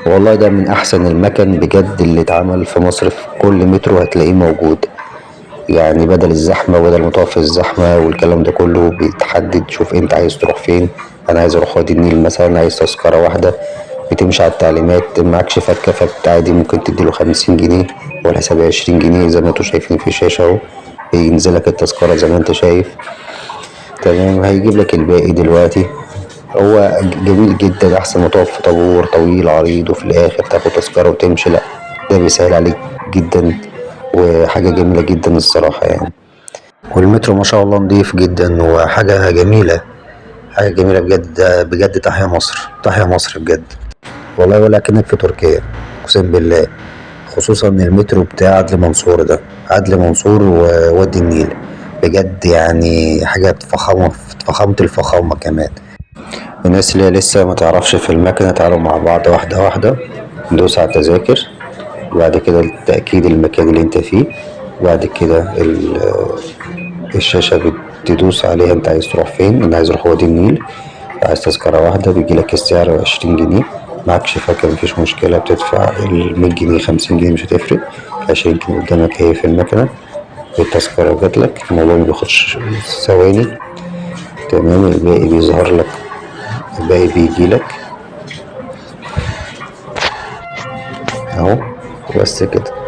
والله ده من احسن المكن بجد اللي اتعمل في مصر، في كل مترو هتلاقيه موجود. يعني بدل الزحمة وبدل ما تقف في الزحمة والكلام ده كله، بتحدد شوف انت عايز تروح فين. انا عايز اروح وادي النيل مثلا، عايز تذكرة واحدة، بتمشي على التعليمات. معكش فكة فعادي ممكن تديله 50 جنيه والحساب 20 جنيه زي ما انتوا شايفين في الشاشة اهو. بينزلك التذكرة زي ما انت شايف، تمام. هيجيب لك الباقي دلوقتي. هو جميل جدا، احسن ما تقف في طابور طويل عريض وفي الاخر تاخد تذكرة وتمشي. لا ده بيسهل عليك جدا، وحاجة جميلة جدا الصراحة يعني. والمترو ما شاء الله نضيف جدا وحاجة جميلة، حاجة جميلة بجد بجد. تحيا مصر، تحيا مصر بجد والله، ولا كأنك في تركيا اقسم بالله. خصوصا المترو بتاع عدلي منصور ده، عدلي منصور ووادي النيل، بجد يعني حاجة فخامة، فخامة الفخامة كمان. الناس اللي لسه ما تعرفش في المكنة، تعالوا مع بعض واحدة واحدة. ندوس على التذاكر، وبعد كده تأكيد المكان اللي انت فيه، وبعد كده الشاشة بتدوس عليها انت عايز تروح فين. انا عايز اروح وادي النيل، عايز تذكرة واحدة، بيجيلك السعر 20 جنيه. معكش فكة مفيش مشكلة، بتدفع 100 جنيه 50 جنيه مش هتفرق. 20 جنيه قدامك اهي في المكنة، التذكرة جاتلك. الموضوع مبياخدش ثواني، تمام. الباقي بيظهر لك، الباقي بيجيلك اهو، بس كده.